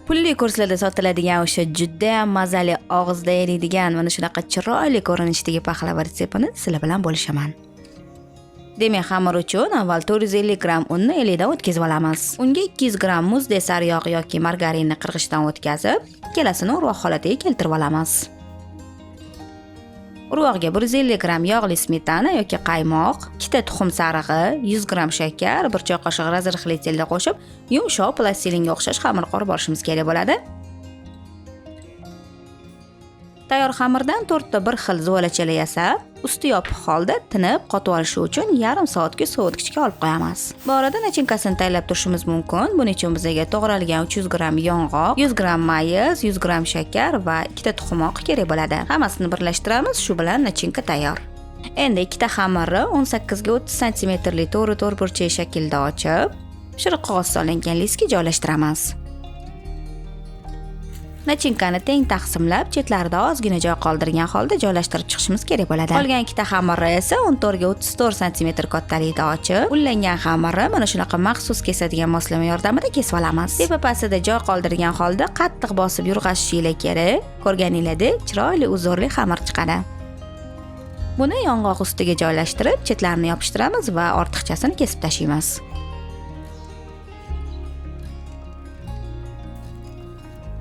Pulli kurslarda sotiladigan o'sha juda ham mazali, og'izda eriydigan mana shunaqa chiroyli ko'rinishdagi paxlava retseptini sizlar bilan bo'lishaman. Demak, xamir uchun avval 450 gramm unni elakdan o'tkazib olamiz. Unga 200 gramm muzdek sariyog' yoki margarinni qirg'ichdan o'tkazib, ikkalasini urvoq holatiga keltirib olamiz. Urvog'ga 150 gramm yog'li smetana yoki qaymoq, 2 ta tuxum sarig'i, 100 gramm shakar, 1 choy qoshiq разрыхлитель qo'shib, yumshoq plastilinga o'xshash xamir qorib olishimiz kerak bo'ladi. Tayyor xamirdan 4 ta bir xil zuvalachalar yasab, usti yopiq holda tinib qotib olishi uchun yarim soatga sovutgichga olib qo'yamiz. Bu orada nachinkasini tayyorlab turishimiz mumkin. Buning uchun bizga to'g'ralgan 300 gramm yong'oq, 100 gramm mayiz, 100 gramm shakar va 2 ta tuxum oqi kerak bo'ladi. Hammasini birlashtiramiz, shu bilan nachinka tayyor. Endi 2 ta xamirni 18 ga 30 santimetrli to'g'ri to'rtburchak shaklda ochib, pishiriq qog'oz solingan listga joylashtiramiz. Nachinkani teng taqsimlab, chetlarida ozgina joy qoldirgan holda joylashtirib chiqishimiz kerak bo'ladi. Qolgan 2 ta xamirni esa 14 ga 34 santimetr kattalikda ochib, ullangan xamirni mana shunaqa maxsus kesadigan moslama yordamida kesib olamiz. Tepa pastida joy qoldirgan holda qattiq bosib yurg'azishinglar kerak. Ko'rganinglardek chiroyli uzorli xamir chiqadi. Buni yong'oq ustiga joylashtirib, chetlarini yopishtiramiz va ortiqchasini kesib tashlaymiz.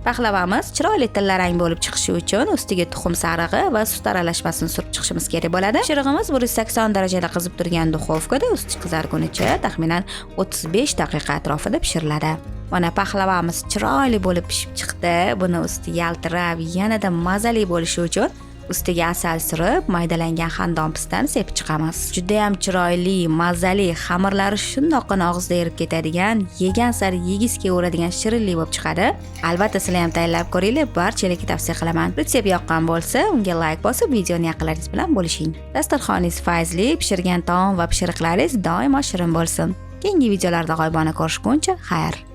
Paxlavamiz chiroyli tillarang bo'lib chiqishi uchun ustiga tuxum sarig'i va sut aralashmasini surib chiqishimiz kerak bo'ladi. Pishirig'imiz 180 darajada qizib turgan duxovkada usti qizargunicha taxminan 35 daqiqa atrofida pishiriladi. Mana paxlavamiz chiroyli bo'lib pishib chiqdi. Buni usti yaltirab, yanada mazali bo'lishi uchun ustiga asal surib, maydalangan xandon pistani sepib chiqamiz. Juda ham chiroyli, mazali, xamirlari shundoqqina og'izda erib ketadigan, yegan sari yegisi kelaveradigan shirinlik bo'lib chiqadi. Albatta sizlar ham tayyorlab ko'ringlar, barchalarga tavsiya qilaman. Retsept yoqqan bo'lsa, unga like bosib, videoni yaqinlaringiz bilan bo'lishing. Dasturxoningiz fayzli, pishirgan taom va pishiriqlaringiz doimo shirin bo'lsin. Keyingi videolarda g'oyibona ko'rishguncha xayr.